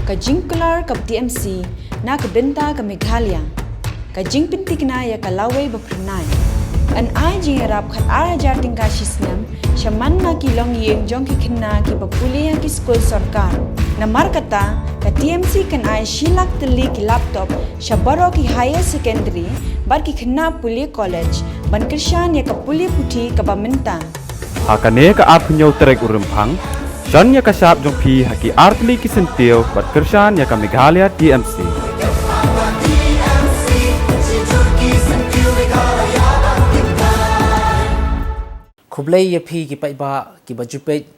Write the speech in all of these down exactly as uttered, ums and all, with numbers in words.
Ka jingkular ka T M C na ka bynta ka Meghalaya. Ka jingpynthikna ïa ka lawei ba phyrnai. Yn ai jingïarap khat ar hajar tyngka shi snem sha man la ki longïing jong ki khynnah kiba pule ha ki skul sorkar. Namar kata, ka T M C kan ai shi lak tylli ki laptop sha baroh ki higher secondary bad ki khynnah pule college ban kyrshan ïa ka pule puthi kaba mynta. Ha kane ka arphew hynñiew tarik u Rymphang, shon ïa ka shap jong phi ha ki artylli ki syntiew bad kyrshan ïa ka Meghalaya T M C. Khublei ïa phi ki paidbah kiba ju peit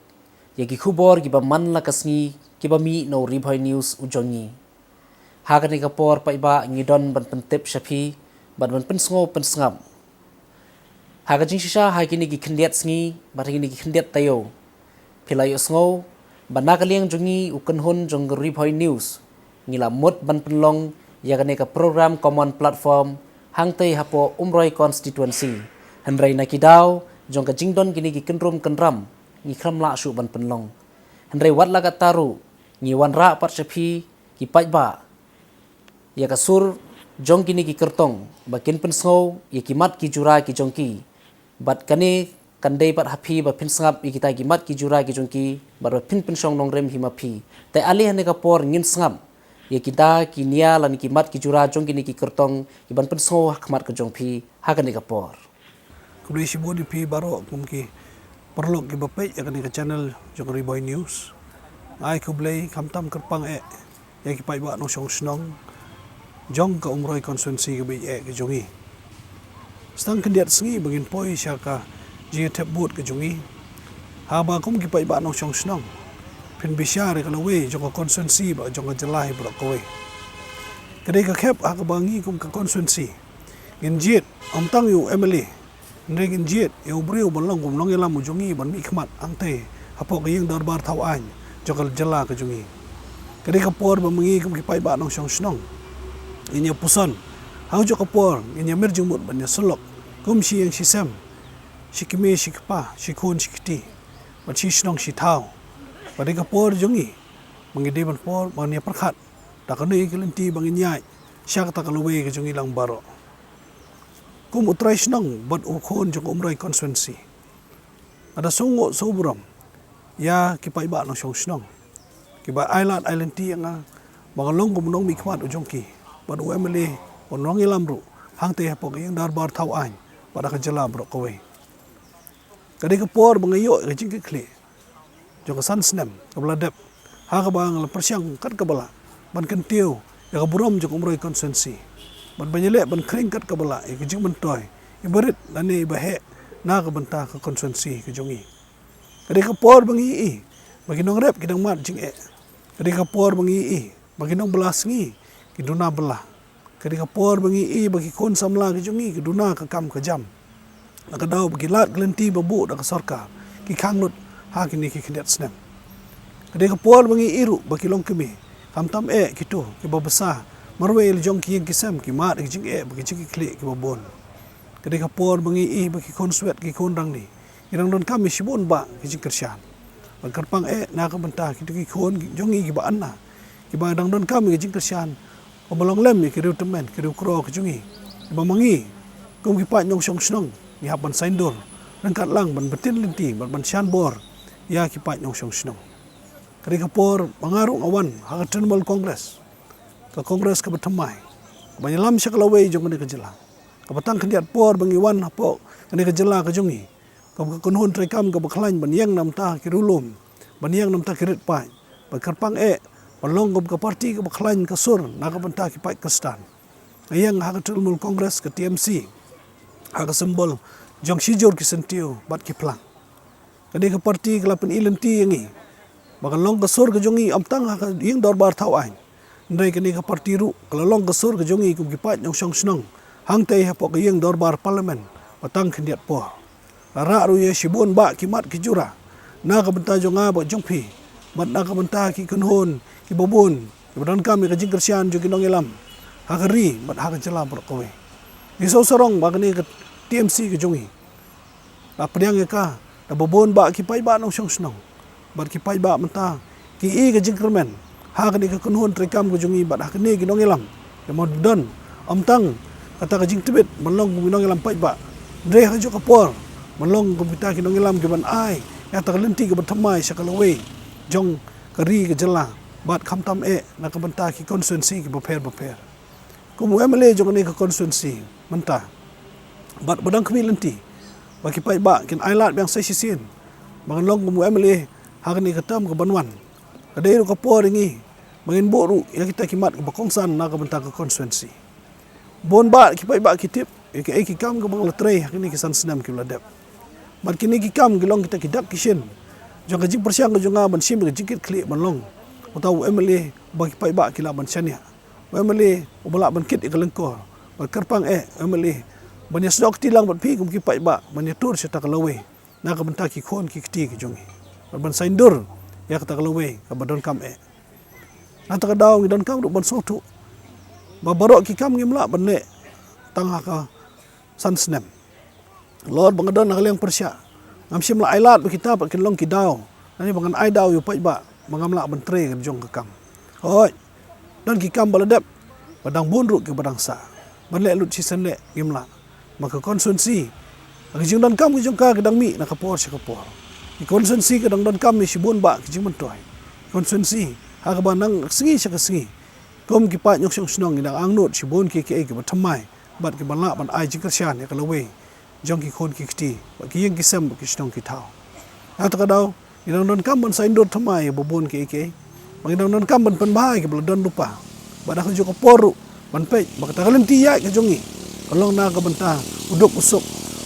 ïa ki khubor kiba man la ka sngi kiba mih na u Ri Bhoi News u jong ngi. Ha kane ka por paidbah ngi don ban pyntip sha phi bad ban pynsngew pynsngap. Ha ka jingshisha ha kine ki khyndiat sngi bad ha kine ki khyndiat taïew, phi la ïohsngew ba na ka liang jong ngi u kynhun jong ka Ri Bhoi News ngi la mut ban pynlong ïa kane ka program common platform hangtei hapoh Umroi constituency. Hynrei na ki daw jong ka jingdon kine ki kynrum kynram ngi khlem lah shuh ban pynlong. Hynrei wat la katta ruh ngi wanrah pat sha phi ki paidbah ïa ka sur jong kine ki kyrtong ba kin pynsngew ïa ki mat ki jura ki jong ki. Bad kane kan dei pat ha phi ba phin sngap ïa kita ki mat ki jura ki jong ki bad ba phin pynshong nongrim hi ma phi. Te ale ha kane ka por ngin sngap ïa kita ki nia lane ki mat ki jura jong kine ki kyrtong kiban pynsngew ha khmat ka jong phi ha kane ka por. Khublei shibun ïa phi baroh kum ki paralok kiba peit ïa kane ka channel jong Ri Bhoi News. Ai khublei khamtam kyrpang eh ïa ki paidbah nongshong shnong jong ka Umroi constituency kaba ïeit ka jong ngi. Sa tang khyndiat sngi ba ngin poi sha ka jingïathep vote ka jong ngi. Haba kum ki paidbah nongshong shnong phin bishar ïa ka lawei jong ka constituency bad jong ka jylla hi baroh kawei. Ka dei ka khep ha kaba ngi kum ka constituency ngin jied ym tang ïa u M L A, hynrei ngin jied ïa u briew ban long kum u nongïalam u jong ngi ban mihkhmat hangtei hapoh ka ïing dorbar thaw aiñ jong ka jylla ka jong ngi. Ka dei ka por ba ma ngi kum ki paidbah nongshong shnong ngin ïa puson. Ha kajuh ka por ngin ïa mir jingmut ban ïa sylok kum shi ïing shi sem, shi kmie shi kpa, shi khun shi kti bad shi shnong shi thaw. Ka dei ka por jong ngi ba ngi dei ban por ban ïa pyrkhat da kano ka lynti ba ngin ïaid sha kata ka lawei ka jong ngi lang baroh. Kum u trai shnong bad u khun jong ka Umroi constituency, nga da sngewnguh sngewburom ïa ki paidbah nongshong shnong kiba ai lad ai lynti ïa nga ba nga long kum u nongmihkhmat u jong ki bad u M L A, u nongïalam ruh hangtei hapoh ka ïing dorbar thaw aiñ bad ha ka jylla baroh kawei. Ka dei ka por ba nga ïoh ïa ka jingkitkhlieh jong ka san snem kaba la dep, ha kaba nga la pyrshang kat kaba lah ban kyntiew ïa ka burom jong ka Umroi constituency bad ban ïaleh ban khring kat kaba lah ïa ka jingmyntoi iba rit lane iba heh na ka bynta ka constituency ka jong ngi. Ka dei ka por ba ngi ïohi ba ki nongrep ki dang mad jingeh. Ka dei ka por ba ngi ïohi ba ki nongbylla sngi ki duna bylla. Ka dei ka por ba ngi ïohi ba ki khun samla ki jong ngi ki duna ka kam ka jam, na ka daw ba ki lad ki lynti ba buh da ka sorkar ki khang lut ha kine ki khyndiat snem. Ka dei ka por ba ngi ïohi ruh ba ki longkmie, khamtam eh kito kiba bsa marwei la jong ki ïing ki sem, ki mad ki jingeh bad ki jingkitkhlieh kiba bun. Ka dei ka por ba ngi ïohi ba ki khun swet ki khun rangli ki dang donkam ïa shibun bah ki jingkyrshan. Bad kyrpang eh na ka bynta kito ki khun jong ngi kiba anna, kiba dang donkam ïa ki jingkyrshan, kaba long lem ïa ki riew tymmen ki riew kro ki jong ngi, kiba ma ngi kum ki paid nongshong shnong ngi hap ban saiñdur ryngkat lang ban btin lynti bad ban shan bor ïa ki paid nongshong shnong. Ka dei ka por ba nga ruh nga wan ha ka Trinamool Congress, ka Congress kaba thymmai, kaba ïalam sha ka lawei jong kane ka jylla. Kaba tang khyndiat por ba ngi wan hapoh kane ka jylla ka jong ngi kum ka kynhun treikam kaba khlaiñ ban ïeng na bynta ki riewlum, ban ïeng na bynta ki rit paid, bad kyrpang eh ban long kum ka party kaba khlaiñ ka sur na ka bynta ki paid Khristan. Nga ïeng ha ka Trinamool Congress, ka T M C, ha ka symbol jong shijur ki syntiew bad ki phlang. Ka dei ka party ka la pyni lynti ïa ngi ba ka long ka sur ka jong ngi ym tang ha ka ïing dorbar thaw aiñ. Hynrei kane ka party ruh ka la long ka sur ka jong ngi kum ki paid nongshong shnong hangtei hapoh ka ïing dorbar Parliament ba tang khyndiat por. La rah ruh ïa shibun bah ki mat ki jura na ka bynta jong nga bad jong phi bad na ka bynta ki kynhun kiba bun kiba donkam ïa ka jingkyrshan jong ki nongïalam ha ka ri bad ha ka jylla baroh kawei. Ngi sngewsarong ba kane ka T M C ka jong ngi la pdiang ïa ka da ba bun bah ki paidbah nongshong shnong bad ki paidbah mynta ki i ka jingkyrmen Ha kane ka kynhun treikam ka jong ngi bad ha kine ki nongïalam, ki mon don, ym tang kata ka jingtbit ban long kum ki nongïalam paidbah, hynrei ha kajuh ka por ban long kum kita ki nongïalam ki ban ai ïa kata ka lynti kaba thymmai sha ka lawei jong ka ri ka jylla bad khamtam eh na ka bynta ki constituency kiba pher bapher. Kum u M L A jong kane ka constituency mynta, bad ba dang khmih lynti ba ki paidbah kin ailad biang sa shisien ba ngan long kum u M L A ha kane ka term ka ban wan, ka dei ruh ka por ïa ngi ba ngin buh ruh ïa kita ki mat kaba kongsan na ka bynta ka constituency. Bun bah ki paidbah ki tip ïa kiei ki kam kaba nga la trei ha kine ki san snem kiba la dep. Bad kine ki kam ki long kita ki dak ki shin jong ka jingpyrshang ka jong nga ban shim ka jingkitkhlieh ban long uta u M L A ba ki paidbah ki lah ban shaniah, u M L A uba lah ban kit ïa ka lyngkor. Bad kyrpang eh u M L A ban ïa snoh kti lang bad phi kum ki paidbah ban ïa tur sha kata ka lawei na ka bynta ki khun ki kti ki jong ngi, bad ban saiñdur ïa kata ka lawei kaba donkam eh. Na kata ka daw ngi donkam ruh ban sngewthuh ba baroh ki kam ngim lah ban leh tang ha ka san snem. Lor ba nga don ha ka liang pyrshah, ngam shym la ailad ba kita pat kin long ki daw, lane ba ngan ai daw ïa u paidbah ba ngam lah ban trei ka jong ka kam. Hooid, don ki kam ba la dep, ba dang bun ruh kiba dang sah ban leh lut shisien leh ngim lah. Ma ka constituency, ha ka jingdonkam ka jong ka ka dang mih na ka por sha ka por. Ka constituency ka dang donkam ïa shibun bah ka jingmyntoi. Constituency ha kaba nang sngi sha ka sngi, kum ki paid nongshong shnong ngi dang angnud shibun kiei kiei kiba thymmai bad kiba lah ban ai jingkyrshan ïa ka lawei jong ki khun ki kti bad ki ïing ki sem bad ki shnong ki thaw. Na kata ka daw ngi dang donkam ban saiñdur thymmai ïa ba bun kiei kiei, ba ngi dang donkam ban pynbha ïa kiba la don lypa. Bad ha kajuh ka por ruh ban peit ba kata ka lynti ïaid ka jong ngi ka long na ka bynta u duk u suk,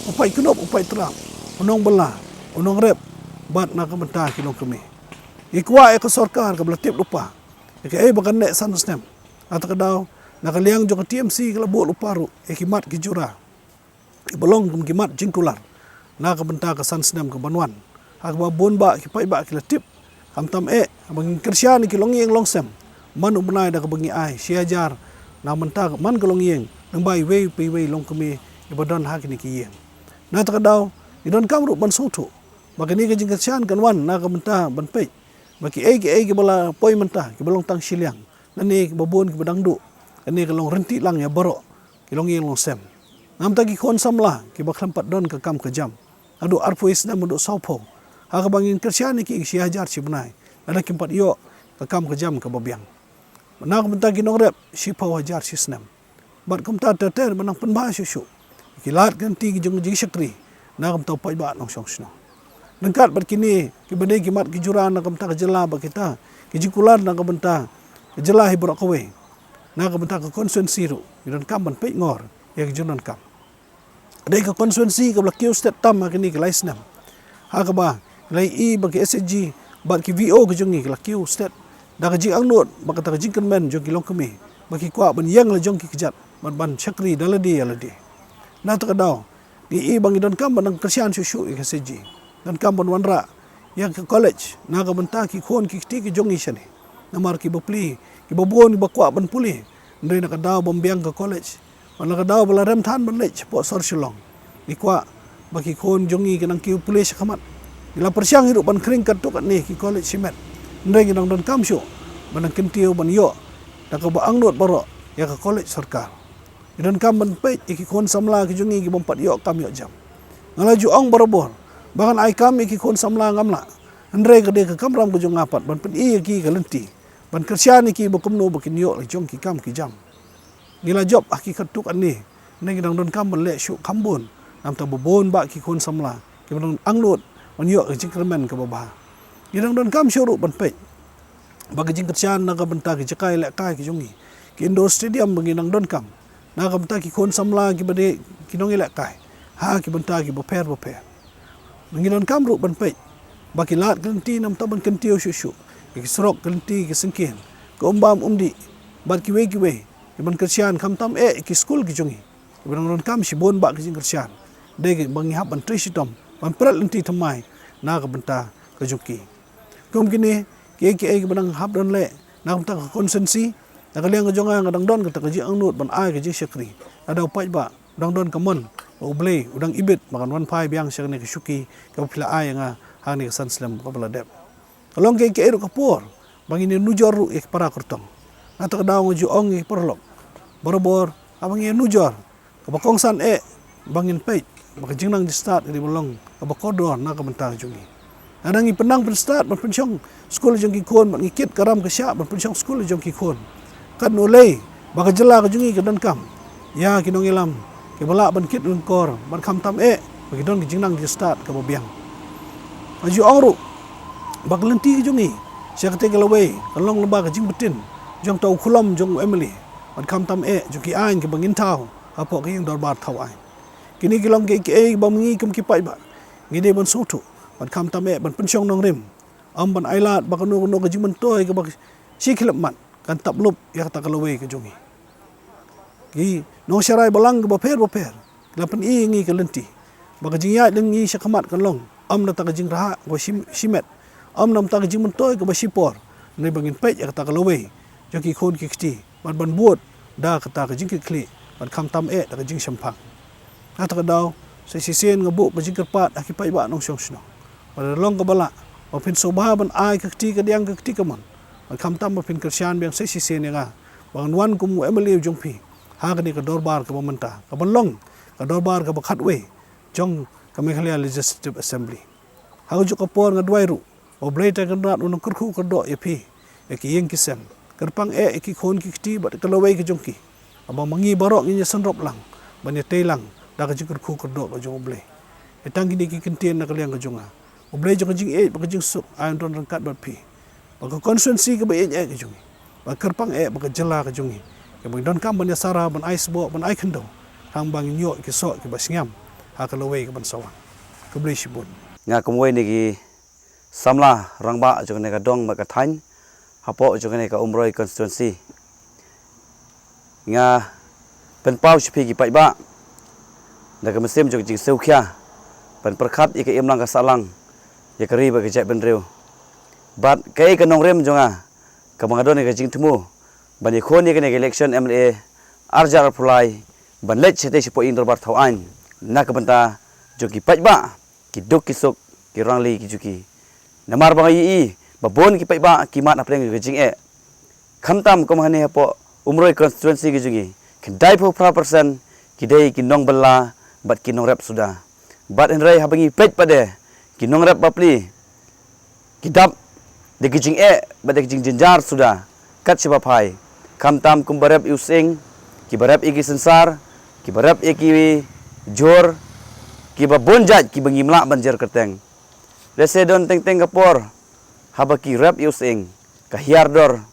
u paid knup u paid trap, u nongbylla, u nongrep, bad na ka bynta ki longkmie. Ngi kwah ïa ka sorkar kaba la tip lypa ïa kaei ba kan leh san snem. Na kata ka daw na ka liang jong ka T M C ka la buh lypa ruh ïa ki mat ki jura kiba long kum ki mat jingkular na ka bynta ka san snem ka ban wan, ha kaba bun bah ki paidbah ki la tip. Khamtam eh ba ngin kyrshan ïa ki longïing longsem man u bnai da kaba ngi ai shi hajar na ka bynta man ka longïing, lyngba iwei pa iwei longkmie kiba don ha kine ki ïing. Na kata ka daw ngi donkam ruh ban sngewthuh ba kane ka jingkyrshan kan wan na ka bynta ban peit ba kiei kiei kiba la poi mynta kiba long tang shiliang lane kiba bun kiba dang duh, kane ka long rynti lang ïa baroh ki longïing longsem. Namar ki khun samla kiba khlem pat don ka kam ka jam haduh arphew snem haduh sawphew, ha kaba ngin kyrshan ïa ki shi hajar shi bnai lada kim pat ïoh ka kam ka jam kaba biang. Na ka bynta ki nongrep shiphew hajar shi snem. Bad kumta ter ter ba nang pynbha shuh shuh ki lad ki lynti ki jong jingshakri na ka bynta u paidbah nongshong shnong. Ryngkat bad kine kiba dei ki mat ki jura na ka bynta ka jylla bad kita ki jingkular na ka bynta ka jylla hi baroh kawei, na ka bynta ka constituency ruh ngi donkam ban peit ngor ïa ka jingdonkam. Dei ka constituency kaba la kiew stet tam ha kine ki lai snem, ha kaba la ïohi ba ki S H G bad ki V O ki jong ngi ki la kiew stet da ka jingangnud bad kata ka jingkyrmen jong ki longkmie ba ki kwah ban ïeng la jong ki kjat bad ban shakri da lade ïa lade. Na kata ka daw ngi ïohi ba ngi donkam ban nang kyrshan shuh shuh ïa ka S H G, donkam ban wanrah ïa ka college na ka bynta ki khun ki kti ki jong ngi shane. Namar kiba plie kiba bun kiba kwah ban pule, hynrei na ka daw bym biang ka college, bad na ka daw ba la rem than ban leit shapoh sor Shillong, ngi kwah ba ki khun jong ngi ki nang kiew pule sha khmat. Ngi la pyrshang hi ruh ban khring katto katne ki college shimet, hynrei ngi dang donkam shuh ban nang kyntiew ban ïoh da kaba angnud baroh ïa ka college sorkar. Ngi donkam ban peit ïa ki khun samla ki jong ngi ki bym pat ïoh kam ïoh jam. Nga la ju ong barabor ba ngan ai kam ïa ki khun samla ngam lah, hynrei ka dei ka kamram ka jong nga pat ban pyni ïa ki ka lynti ban kyrshan ïa ki ba kumno ba kin ïoh la jong ki kam ki jam. Ngi la jop ha ki katto katne, hynrei ngi dang donkam ban leh shuh kham bun namar ba bun bah ki khun samla kiba dang angnud ban ïoh ka jingkyrmen kaba bha. Ngi dang donkam shuh ruh ban peit ba ka jingkyrshan na ka bynta ki jaka ïalehkai ki jong ngi, ki indoor stadium ba ngi dang donkam na ka bynta ki khun samla kiba dei ki nongïalehkai ha ki bynta kiba pher bapher. Ngi donkam ruh ban peit ba ki lad ki lynti namar ban kyntiew shuh shuh ïa ki surok ki lynti ki syngkien, ka umbam umdih bad kiwei kiwei, kiban kyrshan khamtam eh ïa ki skul ki jong ngi. Kiba dang donkam shibun bah ki jingkyrshan, dei ba ngi hap ban trei shitom ban pret lynti thymmai na ka bynta ka jong ki. Kum kine kiei kiei kiba nang hap don leh na ka bynta ka constituency, na ka liang ka jong nga nga dang don kata ka jingangnud ban ai ka jingshakri lada u paidbah u dang don ka mon ba U Blei u dang ibit ba kan wan phai biang sha kane ka shuki kaba phi la ai ïa nga ha kane ka san slem kaba la dep. Ka long kiei kiei ruh ka por ba ngin ïanujor ruh ïa ki para kyrtong. Na kata ka daw nga ju ong ïa ki paralok, barabor haba ngin ïanujor, kaba kongsan eh ba ngin peit ba ka jingnang jingstad ka dei ban long kaba kordor na ka bynta ka jong ngi. Lada ngi pynnang pynstad ban pynshong skul jong ki khun, bad ngi kit ka ram ka shah ban pynshong skul jong ki khun, katno lei ba ka jylla ka jong ngi ka donkam ïa ki nongïalam kiba lah ban kit lyngkor, bad khamtam eh ba ki don ka jingnang jingstad kaba biang. Nga ju ong ruh ba ka lynti ka jong ngi sha katei ka lawei kan long lyngba ka jingbtin jong uta u khulom jong u MLA, bad khamtam eh jong ki aiñ kiba ngin thaw hapoh ka ïing dorbar thaw aiñ. Kine ki long kiei kiei ba ma ngi kum ki paidbah ngi dei ban sngewthuh, bad khamtam eh ban pynshong nongrim, ym ban ailad ba kano kano ka jingmyntoi kaba shi khyllipmat kan tap lup ïa kata ka lawei ka jong ngi. Ki nongsharai balang kiba pher bapher ki la pyni ïa ngi ka lynti ba ka jingïaid lynti sha khmat kan long ym na kata ka jingrhah kaba shi, shimet, ym na kata ka jingmyntoi kaba shipor, hynrei ba ngin peit ïa kata ka lawei jong ki khun ki kti, bad ban bud da kata ka jingkitkhlieh, bad khamtam eh da ka jingshemphang. Na kata ka daw, sa shisien nga buh ka jingkyrpad ha ki paidbah nongshong shnong, ba lada long kaba lah, ba phin sngewbha ban ai ka kti kadiang ka kti kamon, bad khamtam ba phin kyrshan biang sa shisien ïa nga ba ngan wan kum u MLA jong phi ha kane ka dorbar kaba mynta, kaban long ka dorbar kaba khatwei jong ka Meghalaya Legislative Assembly. Ha kajuh ka por nga duwai ruh ba U Blei Trai Kynrad un kyrkhu kyrdoh ïa phi, ïa ki ïing ki sem, kyrpang eh ïa ki khun ki kti bad ka lawei ka jong ki, haba ma ngi baroh ngin ïasynrop lang ban ïatei lang da ka jingkyrkhu kyrdoh ka jong U Blei. Ïa tang kine ki kyntien na ka liang ka jong nga. U Blei jong ka jingïeit bad ka jingsuk ai un don ryngkat bad phi, bad ka constituency kaba ïeit eh ka jong ngi, bad kyrpang eh bad ka jylla ka jong ngi, kaba ngi donkam ban ïasarah, ban ai sboh, ban ai khyndew, hangba ngin ïoh ki soh kiba sngem ha ka lawei kaban sa wan. Khublei shibun. Nga kum uwei na ki samla rangbah jong kane ka dong bad ka thaiñ hapoh jong kane ka Umroi constituency, nga pynpaw sha phi ki paidbah da ka mynsiem jong ka jingsngewkhia, ban pyrkhat ïa ka imlang ka sahlang, ïa ka ri bad ka jaitbynriew. Bad kaei ka nongrim jong nga kaba nga don ïa ka jingthmu ban ïakhun ïa kane ka election MLA arhajar arphew lai, ban leit shatei shapoh ïing dorbar thaw aiñ na ka bynta jong ki paidbah, ki duk ki suk, ki rangli ki juki. Namar ba nga ïohi ba bun ki paidbah ki mad hapdeng ka jingeh. Khamtam kum hangne hapoh Umroi constituency ka jong ngi, khyndaiphew phra percent ki dei ki nongbylla bad ki nongrep suda. Bad hynrei haba ngi peit pat de, ki nongrep bapli ki dap da ki jingeh bad da ki jingjynjar suda kat shaba phai. Khamtam kum ba rep ïa u sying, kiba rep ïa ki synsar, kiba rep ïa ki jhur, kiba bun jait kiba ngim lah ban jer kyrteng. Lehse don teng teng ka por haba ki rep ïa u sying, ka hiar dor.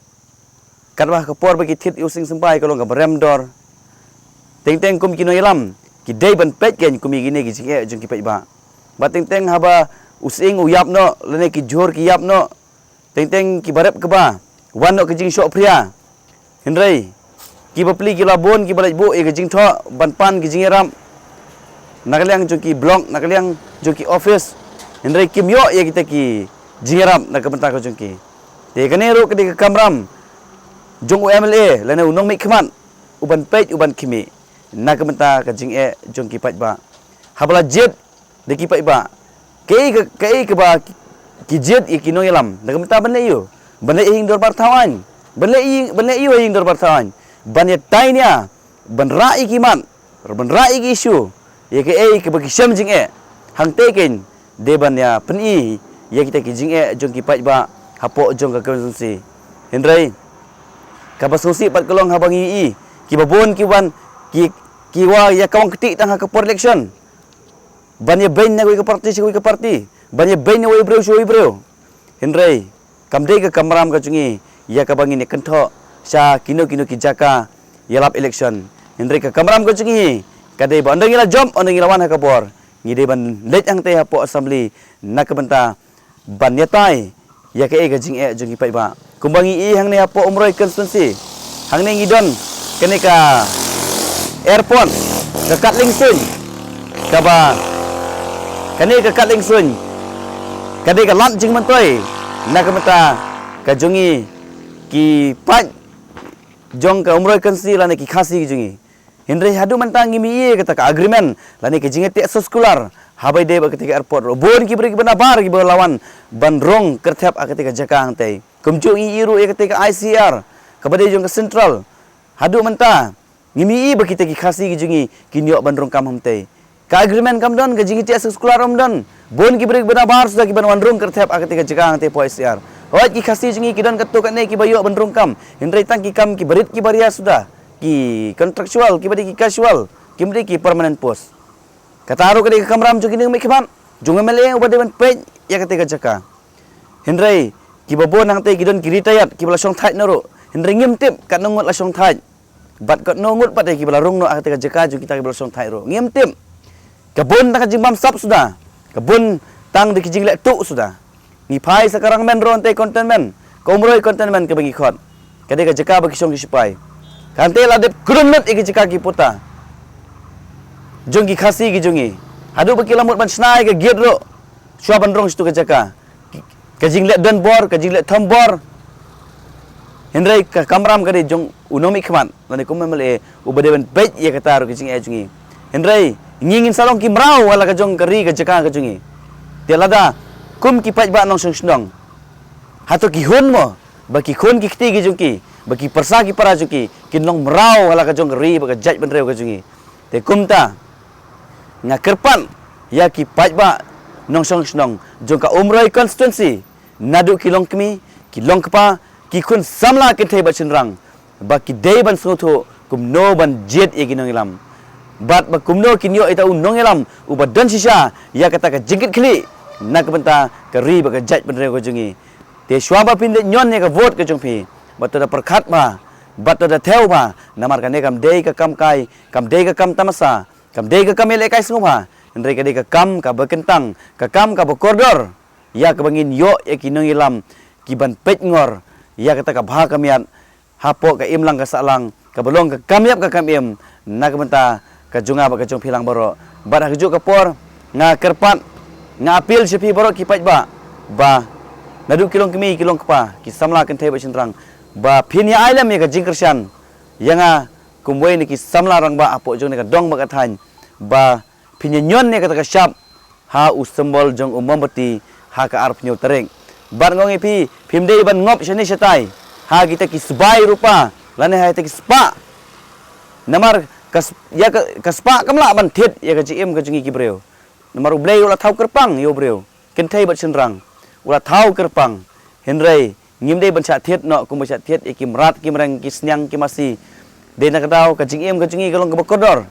Katba ka por ba ki thied ïa u sying symbai ka long kaba rem dor. Teng teng kum ki nongïalam ki dei ban peit kein kum ïa kine ki jingeh jong ki paidbah. Bad teng teng haba u sying u ïap noh lane ki jhur ki ïap noh, teng teng kiba rep kaba wan noh ka jingshoh phria. Hynrei ki bapli ki la bun kiba leit buh ïa ka jingthoh ban pan ki jingïarap na ka liang jong ki block, na ka liang jong ki office, hynrei kim ïoh ïa kita ki jingïarap na ka bynta ka jong ki. Te kane ruh ka dei ka kamram jong u MLA lane u nongmihkhmat uban peit, uban khmih na ka bynta ka jingeh jong ki paidbah. Haba la jied da ki paidbah, kaei ka, kaei kaba ki jied ïa ki nongïalam na ka bynta ban leh aïu? Ban leit ha ïing dorbar thaw aiñ, ban leit ïa, ban leit aïu ha ïing dorbar thaw aiñ? Ban ïatai nia, ban rah ïa ki mat, ban rah ïa ki issue, ïa kaei kaba ki shem jingeh. Hangtei kein dei ban ïa pyni ïa kita ki jingeh jong ki paidbah hapoh jong ka constituency. Hynrei kaba sngewsih pat ka long haba ngi ïohi kiba bun ki wan, ki, ki wan ïa kawang kti tang ha ka por election, ban ïa beiñ na kawei ka parti sha kawei ka parti, ban ïa beiñ na uwei u briew sha uwei u briew. Hynrei kam dei ka kamram ka jong ngi ïa kaba ngin ïa kynthoh sha kino kino ki jaka ïalap election. Hynrei ka kamram ka jong ngi ka dei ba ynda ngi la jop, ynda ngi la wan ha ka bor, ngi dei ban leit hangtei hapoh assembly na ka bynta ban ïatai ïa kaei ka jingeh jong ki paidbah. Kumba ngi ïohi hangne hapoh Umroi constituency, hangne ngi don kane ka airport, ka Katling Suiñ, kaba kane ka Katling Suiñ ka dei ka lad jingmyntoi na ka bynta ka jong ngi ki paid jong ka Umroi constituency lane ki Khasi ki jong ngi. Hynrei haduh mynta ngim ïohi ïa kata ka agreement lane ka jingïateh soskular haba ïadei bad kata ka airport. Bun ki briew kiba nabar kiba la wan ban rung kyrthep ha kata ka jaka hangtei. Kumjuh ngi ïohi ruh ïa kata ka I C R, kaba dei jong ka Central. Haduh mynta ngim ïohi ba kita ki Khasi ki jong ngi kin ïoh ban rung kam hangtei. Ka agreement kam don, ka jingïatieh suk suklar ym don. Bun ki briew ba nabar suda ki ban wan rung kyrthep ha kata ka jaka hangtei hapoh I C R. Hooid, ki Khasi jong ngi ki don katto katne kiba ïoh ban rung kam. Hynrei tang ki kam kiba rit kiba ria suda, ki contractual, kiba dei ki casual, kim dei ki permanent post. Kata ruh ka dei ka kamram jong ki nongmihkhmat jong u M L A uba dei ban peit ïa kata ka jaka. Hynrei kiba bun hangtei ki don ki retired kiba la shongthait noh ruh. Hynrei ngim tip katno ngut la shongthait bad katno ngut pat kiba la rung noh ha kata ka jaka jong kita kiba la shongthait ruh, ngim tip. Ka bun tang ka jingbamsap suda, ka bun tang da ki jingleh tuh suda. Ngi phai sa ka Rangmen ruh, hangtei cantonment, ka Umroi cantonment kaba ngi khot, ka dei ka jaka ba ki shong ki sipai. Ka hangtei la dep krum lut ïa ki jaka ki puta jong ki Khasi ki jong ngi. Haduh ba ki la mut ban shna ïa ka gate ruh shuwa ban rung sha tu ka jaka. Ki, ka jingleh donbor, ka jingleh thombor. Hynrei ka kamram ka dei jong u nongmihkhmat lane kum M L A uba dei ban peit ïa kata ruh ka jingeh jong ngi. Hynrei ngi ngin sa long ki mraw ha la ka jong ka ri ka jaka ka jong ngi. Te lada kum ki paidbah nongshong shnong, hato ki hun mo ba ki khun ki kti ki jong ki, ba ki pyrsa ki para jong ki kin long mraw ha la ka jong ka ri bad ka jaitbynriew ka jong ngi? Te kumta nga kyrpad ïa ki paidbah nongshong shnong jong ka Umroi constituency, naduh ki longkmie, ki longkpa, ki khun samla kynthei bad shynrang, ba ki dei ban sngewthuh kumno ban jied ïa ki nongïalam bad ba kumno kin ïoh ïa uta u nongïalam uba don shisha ïa kata ka jingkitkhlieh na ka bynta ka ri bad ka jaitbynriew ka jong ngi. Te shuwa ba phin leit ñion ïa ka vote ka jong phi, bad to da pyrkhat bha, bad to da thew bha, namar kane kam dei ka kam kai, kam dei ka kam tamasa, kam dei ka kam ïalehkai sngewbha. Hynrei ka dei ka kam kaba kyntang, ka kam kaba kordor, ïa kaba ngin ïoh ïa ki nongïalam ki ban peitngor ïa kata ka bha ka miat hapoh ka imlang ka sahlang, kaba long ka kam ïap ka kam im na ka bynta ka jong nga bad ka jong phi lang baroh. Bad ha kajuh ka por nga kyrpad, nga appeal sha phi baroh ki paidbah, ba naduh ki longkmie, ki longkpa, ki samla kynthei bad shynrang, ba phin ïa ai lem ïa ka jingkyrshan ïa nga kum uwei na ki samla rangbah hapoh jong kane ka dong bad ka thaiñ, ba phin ïa ñion ïa kata ka shap ha u symbol jong u mombati ha ka arphew tarik. Bad nga ong ïa phi, phim dei ban ngop shane shatai ha kita ki sbai rupa lane ha kita ki spah. Namar ka s-, ïa ka, ka spah kam lah ban thied ïa ka jingim ka jong ngi ki briew. Namar U Blei u la thaw kyrpang ïa u briew, kynthei bad shynrang, u la thaw kyrpang. Hynrei ngim dei ban shah thied noh kumba shah thied ïa ki mrad ki mreng, ki sniang ki masi. Dei na ka daw ka jingim ka jong ngi ka long kaba kordor.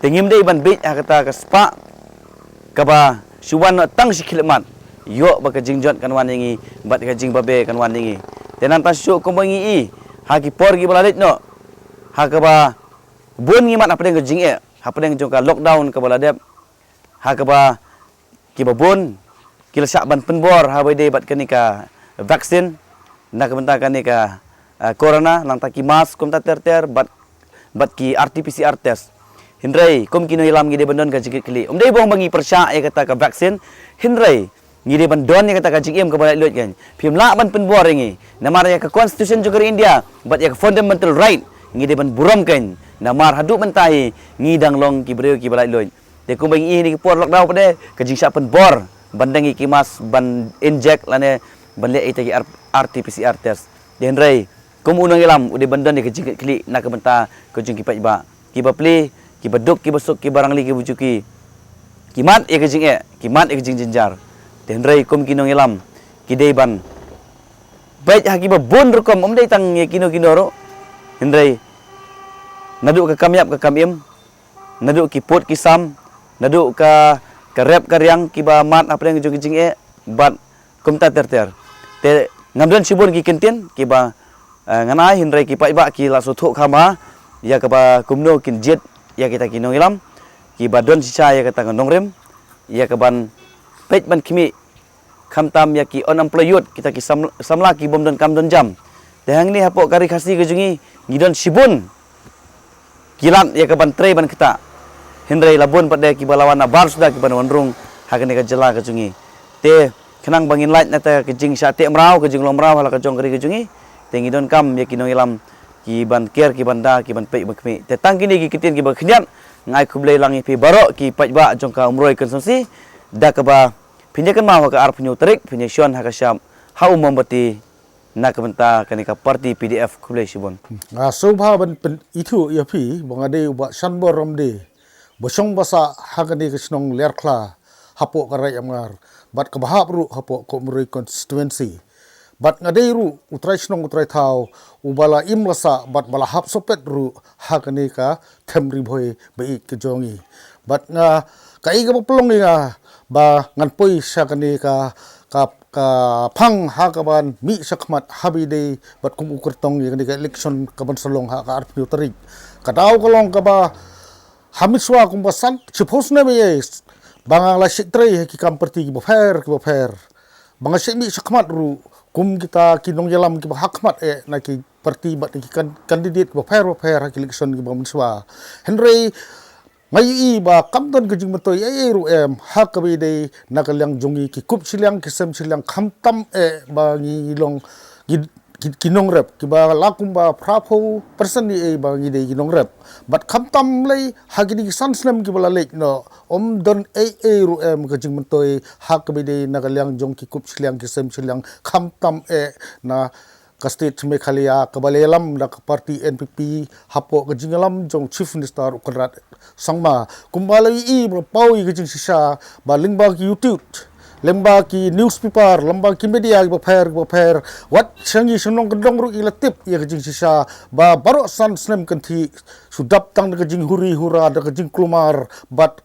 Te ngim dei ban bieit ha kata ka spah kaba shu wan noh tang shi khyllipmat, ïoh ba ka jingjot kan wan ïa ngi bad ka jingbabe kan wan ïa ngi. Te nangta shuh kumba ngi i ha ki por kiba la leit noh, ha kaba bun ngi mad hapdeng ka jingeh, hapdeng jong ka lockdown kaba la dep, ha kaba kiba bun ki la shah ban pynbor ha ba ïadei bad kane ka vaccine na ka bynta kane ka, ah, corona, nangta ki mask kumta ter ter bad, bad ki R T P C R test. Hynrei kum ki nongïalam ngi dei ban don ka jingkitkhlieh. Ym dei bong ba ngi pyrshah ïa kata ka vaccine, hynrei ngi dei ban don ïa kata ka jingim kaba laitluid kan. Phim lah ban pynbor ïa ngi namar ïa ka constitution jong ka ri India bad ïa ka fundamental right, ngi dei ban burom kan. Namar haduh mynta hi ngi dang long ki briew kiba laitluid. Te kumba ngi i ha kine ki por lockdown pat de, ka jingshah pynbor ban deng ïa ki mask, ban inject lane ban leh ïa kita ki R-, R T P C R test. Te hynrei kum u nongïalam u dei ban don ïa ka jingkitkhlieh na ka bynta ka jong ki paidbah, kiba plie, kiba duk, kiba suk, kiba rangli, kiba juki, ki mad ïa ka jingeh, ki mad ïa ka jingjynjar. Te hynrei kum ki nongïalam ki dei ban peit ha kiba bun rukom, ym dei tang ïa kino kino ruh, hynrei naduh ka kam ïap ka kam im, naduh ki pud ki sam, naduh ka, ka rep ka riang kiba mad hapdeng jong ki jingeh bad kumta ter ter. Te ngam don shibun ki kyntien kiba, eh, ngan ai, hynrei ki paidbah ki la sngewthuh kham bha ïa kaba kumno kin jied ïa kita ki nongïalam kiba don shisha ïa kata ka nongrim, ïa kaban peit ban khmih khamtam ïa ki unemployed youth, kita ki sam-, samla ki bym don kam don jam. Te hangne hapoh ka ri Khasi ka jong ngi, ngi don shibun ki lad ïa kaban trei ban ktah. Hynrei la bun pat de kiba la wan nabar suda kiban wan rung ha kane ka jylla ka jong ngi. Te khnang ba ngin lait na kata ka jingshah teh mraw, ka jinglong mraw ha la ka jong ka ri ka jong ngi, te ngi donkam ïa ki nongïalam kiban ker, kiban da, kiban peit ban khmih. Te tang kine ki kyntien kiba khyndiat, nga ai khublei lang ïa phi baroh ki paidbah jong ka Umroi constituency, da kaba phin ïa kynmaw ha ka arphew tarik, phin ïa shon ha ka shap ha u mombati na ka bynta kane ka party P D F. Khublei shibun. Nga sngewbha ban pyn-, ithuh ïa phi ba nga dei u Bah Shanbor Ramdie, ba shong ba sah ha kane ka shnong Liarkhla hapoh ka Raid Amngar, bad kaba hap ruh hapoh ka Umroi constituency. Bad nga dei ruh u trai shnong u trai thaw uba la im la sah bad ba la hap sopet ruh ha kane ka them Ri Bhoi ba ïeit ka jong ngi. Bad nga, kaei kaba pynlong ïa nga ba ngan poi sha kane ka, ka, ka phang ha kaban mih sha khmat ha ba ïadei bad kum u kyrtong ïa kane ka election kaban sa long ha ka arphew tarik. Ka daw ka long kaba ha mynshwa kumba san shiphew snem ïa ba nga la shait trei ha ki kam party kiba pher kiba pher. Ba nga shait mih sha khmat ruh kum kita ki nongïalam kiba ha khmat eh na ki party bad na ki kan-, candidate kiba pher ba pher ha ki election kiba mynshwa. Hynrei nga ïohi ba kam don ka jingmyntoi ei ei ruh em ha kaba ïadei na ka liang jong ngi ki kup shiliang ki sem shiliang, khamtam eh ba ngi long ki, ki, ki nongrep kiba la kumba phraphew percent ïa ei ba ngi dei ki nongrep. Bad khamtam lei ha kine ki san snem kiba la leit noh, ym don ei ei ruh em ka jingmyntoi ha kaba ïadei na ka liang jong ki kup shiliang ki sem shiliang, khamtam eh na ka state Meghalaya kaba la ïalam da ka party N P P hapoh ka jingïalam jong Chief Minister u Conrad Sangma. Kumba la ïohi ba paw ïa ka jingshisha ba lyngba ki YouTube, lyngba ki newspaper, lyngba ki media kiba pher kiba pher, wat sha ngi shnong kyndong ruh ngi la tip ïa ka jingshisha ba baroh san snem kynthih shu dap tang da ka jinghuri hura, da ka jingkulmar, bad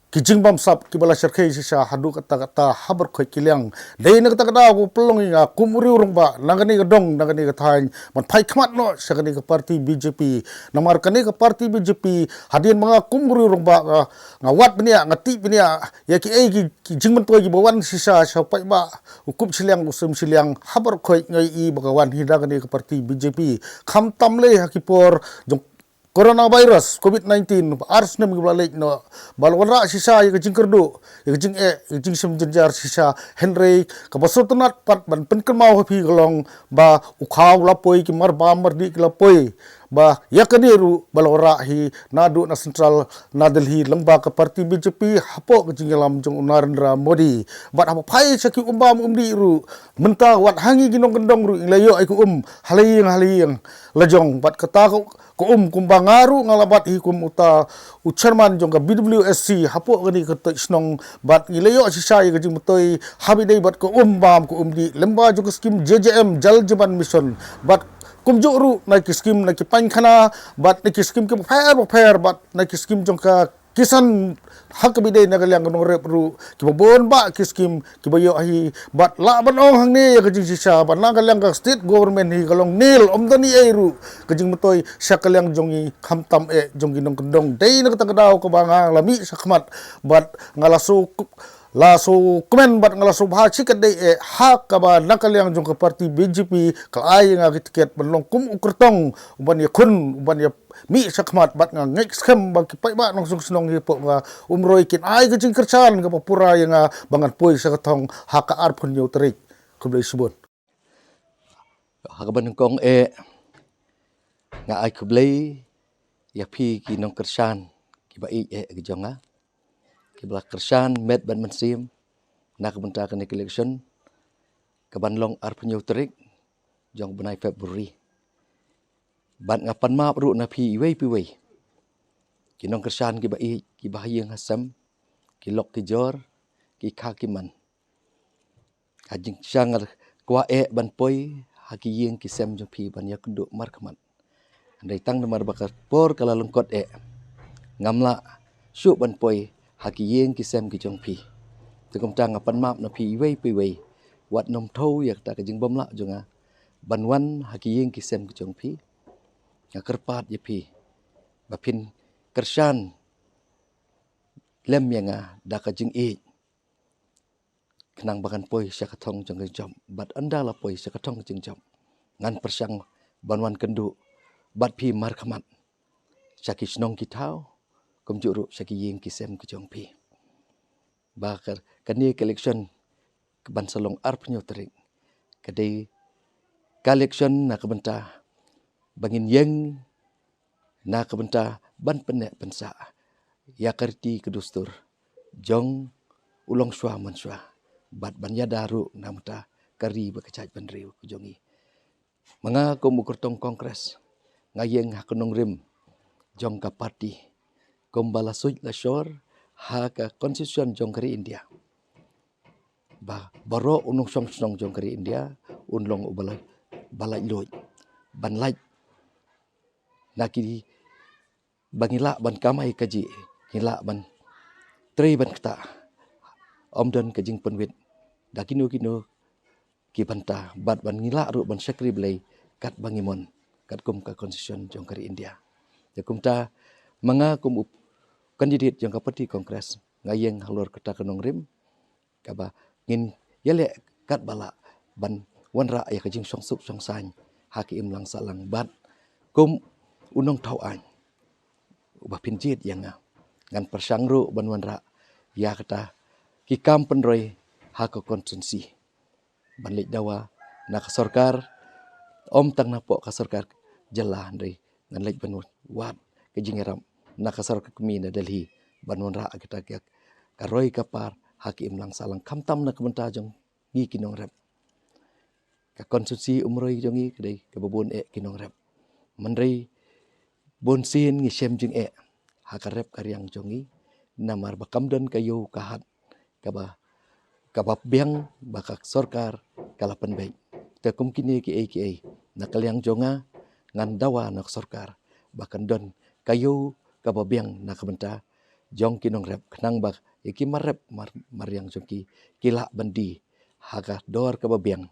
ki jingbamsap kiba la shyrkhei shisha haduh katta katta ha baroh khoit ki liang. Dei na kata ka daw kaba pynlong ïa nga kum u riew rangbah na kane ka dong na kane ka thaiñ ban phai khmat noh sha kane ka party B J P. Namar kane ka party B J P, hadien ba nga kum u riew rangbah nga, nga wad bniah, nga tih bniah ïa kiei ki, ki jingmyntoi kiba wan shisha sha u paidbah u kup shiliang u sem shiliang ha baroh khoit, nga ïohi ba ka wan hi da kane ka party B J P. Khamtam lei ha ki por jong coronavirus, covid nineteen, ar snem kiba la leit noh, ba la wanrah shisha ïa ka jingkyrduh, ïa ka jingeh, ïa ka jingshem jynjar shisha. Hynrei kaba sngewtynnat pat ban pynkynmaw ha phi ka long ba u khaw la poi, ki marbam mardih ki la poi, ba ïa kane ruh ba la wanrah hi naduh na central, na Delhi, lyngba ka party B J P hapoh ka jingïalam jong u Narendra Modi. Bad haba phai sha ki umbam umdih ruh, mynta wat ha ngi ki nongkyndong ruh ngi la ïoh ïa ka um ha la ïing ha la ïing la jong. Bad kata ka ka um kumba nga ruh nga la bat hi kum uta u chairman jong ka B W S C hapoh kane ka toit shnong, bad ngi la ïoh shisha ïa ka jingmyntoi ha ba ïadei bad ka um bam ka um dih lyngba jong ka skim J J M, Jal Jeevan Mission, bad kumjuh ruh na ki skim na ki painkhana, bad na ki skim kiba pher ba pher, bad na ki skim jong ka Kisan ha kaba ïadei na ka liang ka nongrep ruh kiba bun bah ki skim kiba ïoh hi, bad lah ban ong hangne ïa ka jingshisha ba na ka liang ka state government hi ka long nil, ym don ei ei ruh ka jingmyntoi sha ka liang jong ngi khamtam eh jong ki nongkyndong. Dei na kata ka daw kaba nga la mih sha khmat bad nga la shu, la shu kmen bad nga la shu bha shi katdei eh ha kaba na ka liang jong ka party B J P ka la ai ïa nga ki tiket ban long kum u kyrtong uban ïakhun, uban ïa mih sha khmat, bad nga ngeit skhem ba ki paidbah nongshong shnong hi hapoh ka Umroi kin ai ka jingkyrshan kaba pura ïa nga ba ngan poi sha ka thong ha ka arphew hynñiew tarik. Khublei shibun. Ha kaba nyngkong eh nga ai khublei ïa phi ki nongkyrshan kiba ïeit eh ki jong nga, kiba la kyrshan met bad mynsiem na ka bynta kane ka election kaban long arphew hynñiew tarik jong u bnai February. Bad nga pan map ruh na phi iwei pa iwei ki nongkyrshan kiba ïeit, kiba ha ïing ha sem, ki lok ki jor, ki kha ki man. Ha jingshisha nga kwah eh ban poi ha ki ïing ki sem jong phi ban ïakynduh markhmat. Hynrei tang namar ba ka por ka la lyngkot eh, ngam lah shuh ban poi ha ki ïing ki sem ki jong phi. Te kumta nga pan map na phi iwei pa iwei, wat nym thew ïa kata ka jingbymlah jong nga ban wan ha ki ïing ki sem ki jong phi. Nga kyrpad ïa phi ba phin kyrshan lem ïa nga da ka jingïeit, khnang ba ngan poi sha ka thong jong ka jingjop. Bad ynda la poi sha ka thong ka jingjop, ngan pyrshang ban wan kynduh bad phi markhmat sha ki shnong ki thaw, kumjuh ruh sha ki ïing ki sem ki jong phi. Ba ka, kane ka election kaban sa long arphew hynñiew tarik ka dei ka election na ka bynta ba ngin ïeng na ka bynta ban pynneh pynsah ïa ka riti ka dustur jong u longshuwa manshuwa, bad ban ïada ruh na ka bynta ka ri bad ka jaitbynriew ka jong ngi. Ma nga kum u kyrtong Congress, nga ïeng ha ka nongrim jong ka party kum ba la suit la shor ha ka constitution jong ka ri India. Ba baroh u nongshong shnong jong ka ri India un long u ba la, ba laitluid, ban lait na ki ba ngi lah ban kamai kajih, ngi lah ban trei ban ktah. Ym don ka jingpynwit da kino kino ki bynta, bad ban ngi lah ruh ban shakri Blei kat ba ngi mon, katkum ka constitution jong ka ri India. Te kumta, ma nga kum u candidate jong ka party Congress, nga ïeng halor kata ka nongrim kaba ngin ïaleh kat ba lah ban wanrah ïa ka jingshong suk shong saiñ ha ka imlang sahlang bad kum u nongthaw aiñ uba pynjied ïa nga, ngan pyrshang ruh ban wanrah ïa kata ki kam pynroi ha ka constituency, ban leit dawa na ka sorkar, ym tang na poh ka sorkar jylla, hynrei ngan leit ban wad ka jingïarap na ka sorkar kmie na Delhi ban wanrah ïa kata ka, ka roi ka par ha ka imlang sahlang, khamtam na ka bynta jong ngi ki nongrep. Ka constituency Umroi jong ngi ka dei kaba bun eh ki nongrep. Hynrei bunsien ngi shem jingeh ha ka rep ka riang jong ngi, namar ba kam don ka ïew ka hat kaba, kaba biang ba ka sorkar ka la pynbeit. Te kum kine kiei kiei, na ka liang jong nga, ngan dawa na ka sorkar ba kan don ka ïew kaba biang na ka bynta jong ki nongrep, khnang ba ïa ki mar rep mar, mar riang jong ki, ki lah ban die ha ka dor kaba biang,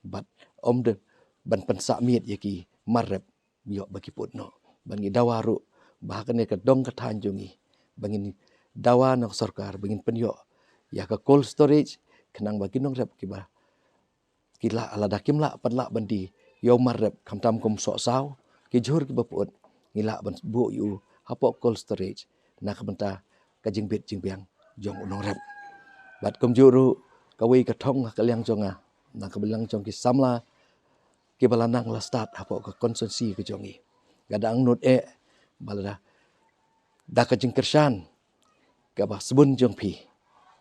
bad ym dei ban pynsah miet ïa ki mar rep ïoh ba ki pud noh. Bad ngi dawa ruh ba ha kane ka dong ka thaiñ jong ngi, ba ngin dawa na ka sorkar ba ngin pynïoh ïa ka cold storage, khnang ba ki nongrep kiba ki lah, lada kim lah pat lah ban die ïa u mar rep, khamtam kum soh saw, ki jhur kiba pud, ngi lah ban buh ïa u hapoh cold storage na ka bynta ka jingbit jingbiang jong u nongrep. Bad kumjuh ruh kawei ka thong ha ka liang jong nga, na ka liang jong ki samla kiba la nang la stad hapoh ka constituency ka jong ngi, nga dang angnud eh ba lada da ka jingkyrshan kaba sbun jong phi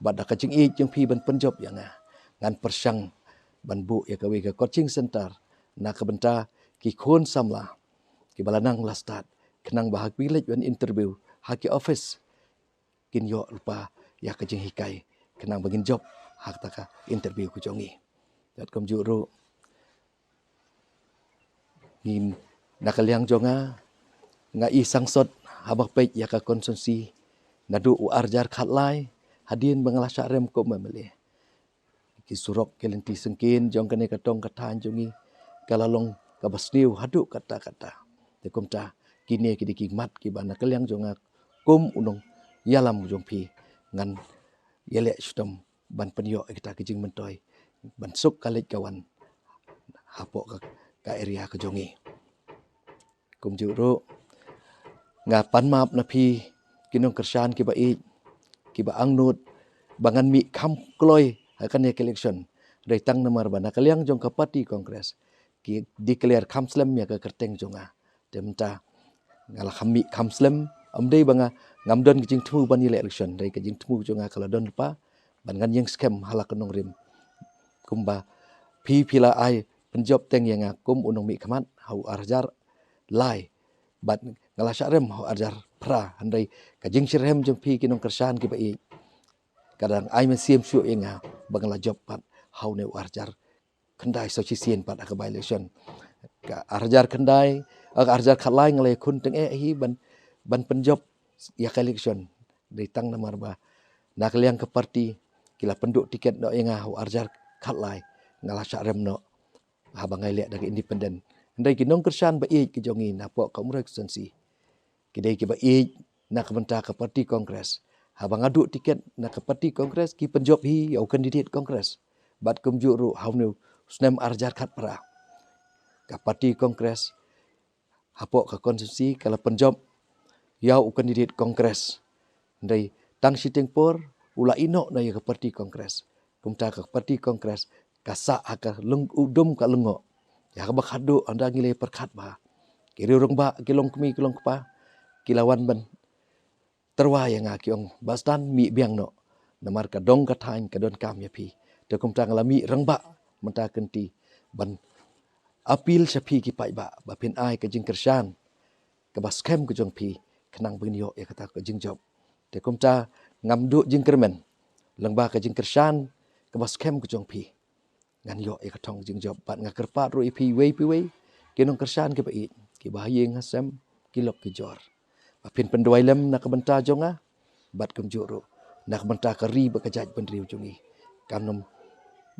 bad da ka jingïeit jong phi ban pynjop ïa nga, ngan pyrshang ban buh ïa kawei ka coaching center na ka bynta ki khun samla kiba la nang la stad, khnang ba haba ki leit ban interview ha ki office, kin ïoh lypa ïa ka jinghikai, khnang ba ngin jop ha kata ka interview ka jong ngi. Bad kumjuh ruh, ngin, na ka liang jong nga, nga i sangsot haba peit ïa ka constituency naduh u arhajar khatlai, hadien ba nga la shah rem kum u MLA. Ki surok ki lynti syngkien jong kane ka dong ka thaiñ jong ngi ka la long kaba sniew haduh katta katta. Te kumta, kine ki dei ki mat kiba na ka liang jong nga kum u nongïalam jong phi, ngan ïaleh shitom ban pynïoh ïa kita ki jingmyntoi ban suk ka leit ka wan hapoh ka, ka area ka jong ngi. Kumjuh ruh, nga pan map na phi ki nongkyrshan kiba ïeit, kiba angnud ba ngan mih kham kloi ha kane ka election. Hynrei tang namar ba na ka liang jong ka party Congress ki declare kham slem ïa ka kyrteng jong nga. Te mynta nga la kham mih kham slem, ym dei ba nga ngam don ka jingthmu ban ïaleh election, hynrei ka jingthmu jong nga ka la don lypa ban ngan ïeng skhem ha la ka nongrim. Kumba phi, phi la ai pynjop teng ïa nga kum u nongmihkhmat ha u arhajar lai, bad nga la shah rem ha u arhajar phra, hynrei ka jingshitrhem jong phi ki nongkyrshan kiba ïeit ka dang ai mynsiem shuh ïa nga ba nga la jop pat ha une u arhajar khyndai, sa shisien pat ha ka by-election. Ka arhajar khyndai, ka arhajar khatlai nga la ïakhun tyngeh hi ban, ban pynjop ïa ka election. Dei tang namar ba na ka liang ka party ki la pynduh tiket noh ïa nga ha u arhajar khatlai, nga la shah rem noh haba nga ïaleh da ka independent. Hynrei ki nongkyrshan ba ïeit ki jong ngi napoh ka Umroi constituency, ki dei kiba ïeit na ka bynta ka party Congress. Haba nga duh tiket na ka party Congress, ki pynjop hi ïa u candidate Congress. Bad kumjuh ruh ha une u snem arhajar khatphra, ka party Congress hapoh ka constituency ka la pynjop ïa u candidate Congress. Hynrei tang shiteng por u la ïehnoh noh ïa ka party Congress. Kumta ka party Congress ka sah ha ka lung, u dum ka lyngngoh. Ïa kaba khadduh, ynda ngi la pyrkhat bha, ki riewrangbah, ki longkmie ki longkpa, ki la wan ban tyrwa ïa nga, ki ong, Bah Stan, mih biang noh, namar ka dong ka thaiñ ka donkam ïa phi. Te kumta nga la mih rangbah mynta ka kynti ban appeal sha phi ki paidbah ba phin ai ka jingkyrshan kaba skhem ka jong phi khnang ban ïoh ïa kata ka jingjop. Te kumta ngam duh jingkyrmen lyngba ka jingkyrshan kaba skhem ka jong phi ngan ïoh ïa ka thong jingjop. Bad nga kyrpad ruh ïa phi iwei pa iwei ki nongkyrshan kiba ïeit, kiba ha ïing ha sem, ki lok ki jor, ba phin pynduwai lem na ka bynta jong nga bad kumjuh ruh na ka bynta ka ri bad ka jaitbynriew jong ngi. Kan ym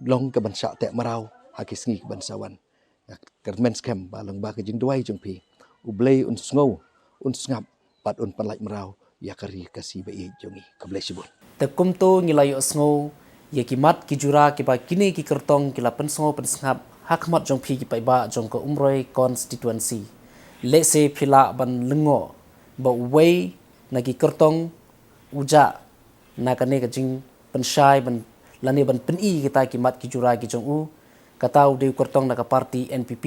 long ka ban shah teh mraw ha ki sngi ki ban sa wan. Nga kyrmen skhem ba lyngba ka jingduwai jong phi, U Blei un sngew, un sngap bad un pynlait mraw ïa ka ri Khasi ba ïeit jong ngi. Khublei shibun. Te kumto ngi la ïohsngew ïa ki mat ki jura kiba kine ki kyrtong ki la pynsngew pynsngap ha khmat jong phi ki paidbah jong ka Umroi constituency. Lehse phi lah ban lyngngoh ba uwei na ki kyrtong u jah na kane ka jingpynshai ban, lane ban pyni kita ki mat ki jura ki jong u. Kata u dei u kyrtong na ka party N P P.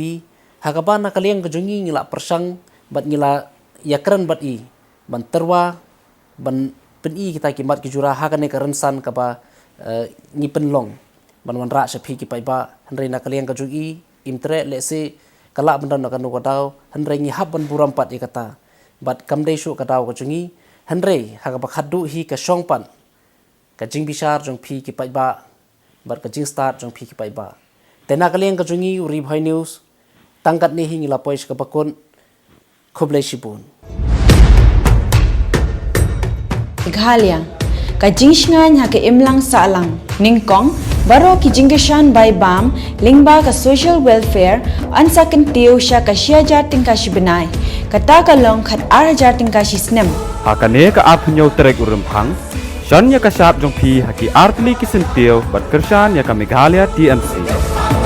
Ha kaba na ka liang ka jong ngi ngi la pyrshang bad ngi la ïakren bad i ban tyrwa ban pyni kita ki mat ki jura ha kane ka rynsan kaba, eh, ngi pynlong ban wanrah sha phi ki paidbah. Hynrei na ka liang ka jong i, im treh, lehse ka lah ban don na kano ka daw, hynrei ngi hap ban burom pat ïa kata. Bad kam dei shuh ka daw ka jong i, hynrei ha kaba khatduh hi ka shong pat ka jingbishar jong phi ki paidbah bad ka jingstad jong phi ki paidbah. Te na ka liang ka jong ngi u Ri Bhoi News, tang katne hi ngi la poi sha kaba kut. Khublei shibun. Meghalaya, ka jingshngaiñ ha ka imlang sahlang. Nyngkong, baroh ki jingkyrshan bai bam lyngba ka social welfare yn sa kyntiew sha ka shi hajar tyngka shi bnai, kata ka long khat ar hajar tyngka shi snem. Ha kane ka arphew hynñiew tarik u Rymphang, shon ïa ka shad jong phi ha ki artylli ki syntiew bad kyrshan ïa ka Meghalaya T M C.